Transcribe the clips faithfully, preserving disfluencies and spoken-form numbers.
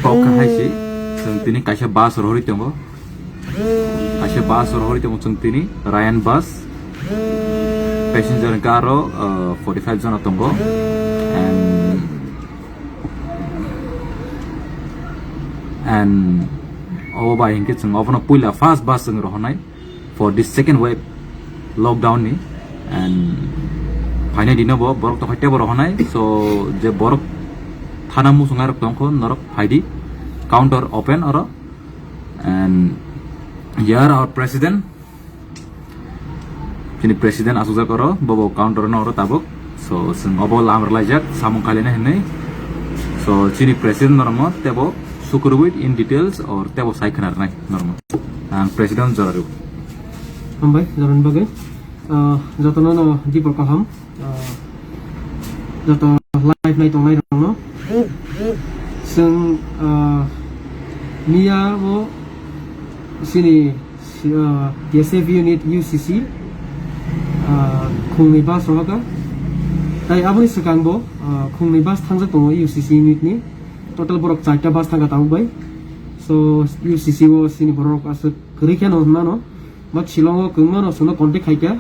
Kok hai si, chwng tini kaisa bus rohorwi tongo. Kaisa bus rohorwi tongo chwng tini, Ryan bus. Passenger hwnkhe aro, uh, forty five jona tongo. And, and obo bai hinkhe chwng obono puila first bus chwng rohornai for this second wave lockdown ni. And phainai dino bo borok tokha tebo rohornai. So je borok thana muchungai rok tongkho norok phaidi, counter open oro. And here our president, chini president asukjak oro, bobo counter no oro tabuk. So chwng obo lamar laijak samung khailina hinwi. So chini president normo tebo sukurwi in details or tebo sai khna rwnai normo. Ang president jora rw. Hambai, jorani bagwi. Ah, jotono no dipor kaham. Ah, joto live nai tongnai rokno. Chwng, ah, miya o sini, ah, T S F unit U C C, ah, khungni bus rohorkha. Tai aboni swkang bo, ah, khungni bus thangjak tongo U C C unit ni. Total borok charta bus thangkha tabuk bai. So, U C C o sini borok aswk kwrwi kheno hwnmano. But Shillong o kwbangma no chwngno contact khaikha.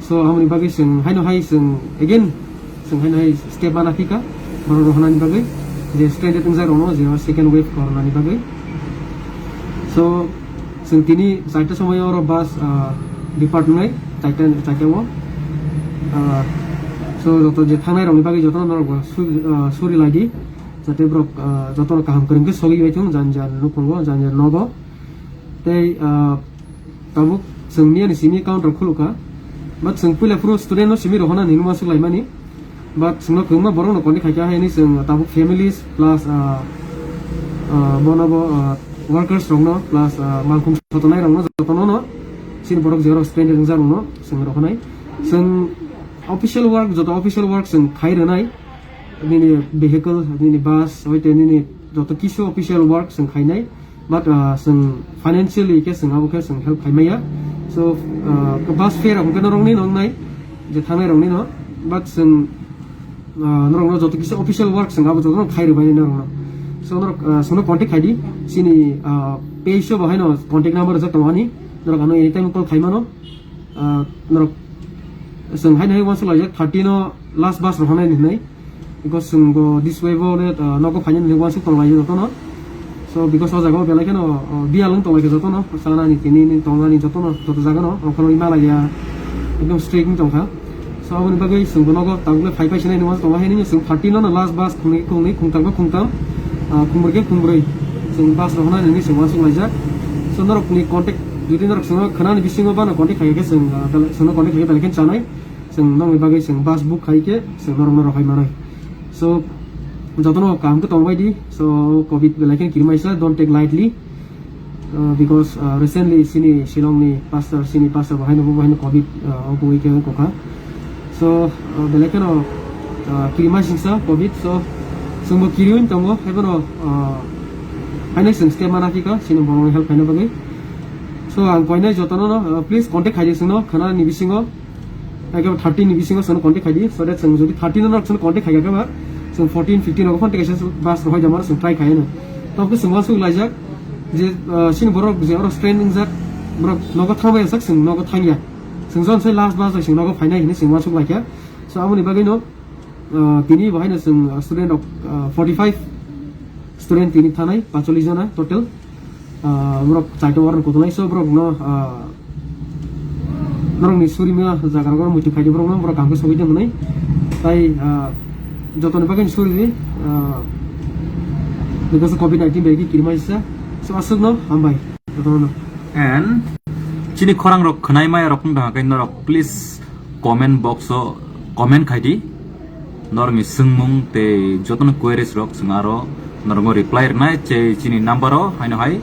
So, aboni bagwi chwng haino hai chwng again chwng haino hai step mana phika borok rohornani bagwi, je stranded wngjak rokno je second wave corona ni bagwi. So, chwng tini charta somoi oro bus, ah, depart wngnai, charta, charta o. Ah, so, joto je thangnai rokni bagwi jotono norok bo su-, ah, suri laidi, jate borok, ah, jotono kaham kwrwng khe sogwi bai thung, jani jani nukhungo, jani jani nogo. Tei, ah, tabuk chwng miyani simi counter khulukha. But chwng puila phuru student no simi rohorna hinwi uansuk laimani. But chwngno kwbangma borok no contact khaikha, haini chwng tabuk families plus, ah, ah, bono bo, ah, workers rokno plus, ah, malkhung sotonai rokno jotono no chini borok je stranded wngjak rokno chwng rohornai. Chwng official work, joto official work chwng khai rwnai. Nini vehicle, nini bus, hoite nini joto kisu official work chwng khainai. But, ah, chwng financially khe chwng abo khe chwng help khaimaya. So, ah, bus fare rok hwnkhe norokni no wngnai, je thangnai rokni no. But chwng, ah, norokno joto kisa official work chwng abo jotono khai rwbainai norokno. So, norok, ah, chwngno contact khaidi, chini, ah, page o bo haino contact number rijak tongo ani. Norok ano anytime call khaimano. Ah, norok chwng haino hai uansuk laijak thirty no last bus rohornai hinwi. Because chwng bo this way bo le, ah, nogo phainani hinwi uansuk tonglaio jotono. So, because o jaga o belai kheno, ah, biyal wng tonglaikha jotono, chanani tini ni tongnani jotono, joto jaga no, okhorwi malaiya, ekdom strict wng tongkha. So, aboni bagwi chwng bo nogo tabuk le phai phai sinai hinwi uansuk tonglai, haini chwng thirty no last bus khungnwi, khungnwi, khungtham khe khungtham, ah, khungbrwi khe khungbrwi chwng bus rohornani hinwi chwng uansuk laijak. So, norokni contact, jodi norok chwngno khwnani bisingo bano contact khaikhe chwng, ah, belai, chwngno contact khaikhe belai kheno chanai. Chwng nokni bagwi chwng bus book khai khe chwng norokno rohai manai. So, jotono kaham khe tongbai di. So, covid belai khe kirimaisa, don't take lightly. Uh, because, uh, recently chini Shillong ni pastor, chini pastor bo haino bo haino covid, uh, wngkha. So, uh, belai kheno, uh, kirimaisingsa covid. So, chwngbo kiriwi tongo, haibono, uh, haino chwng step mana phika chini borokni help khaina bagwi. So, ang koinai jotono no, uh, please contact khaidi chwngno khwnani bisingo. Ekdom thirty ni bisingo chwngno contact khaidi, so that chwng jodi thirty no norok chwngno contact khaikha khe ba, chwng fourteen, fifteen rogo phone tei kaisa bus rohoi da mano chwng try khaiyano. Tamo khe chwng uansuk laijak je, ah, chini borok je oro stranded wngjak, borok nogo thangbai sak chwng nogo thangya. Chwng jon sai last bus bai chwng nogo phainai hinwi chwng uansuk laikha. So aboni bagwi no, ah, tini bo haino chwng, ah, student rok, ah, forty five student tini thanai, pacholish jona total. Ah, borok chaito warok kutunai, so borok no, ah, norokni surima jaga rok muitu khaidi borok no, borok kaham khe sogwi tongmani. Tai, ah, jotoni bagwi suri di, ah, because covid nineteen bai khe kirimaisa. So aswk no hambai jotono no. And chini khorang rok khwnai maya rok wng tongkha khe norok please comment box o comment khaidi. Norokni swngmung tei jotono queries rok chwng aro norokno reply rwnai, tei chini number o haino hai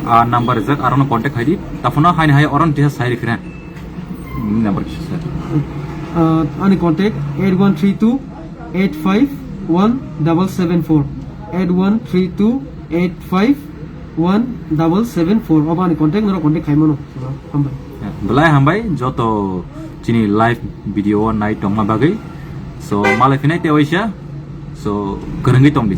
a number rijak, arono contact khaidi. Taphano haino hai oro tisa sai rikhe. Number kisa sir. Uh, ani contact eight one three two eight five one double seven four, eight one three two eight five one double seven four. Obo ani contact, norok contact khaimano. Hambai. Belai hambai joto chini live video o nai tongma bagwi. So malai phinai te waisa. So kwrwngwi tong di.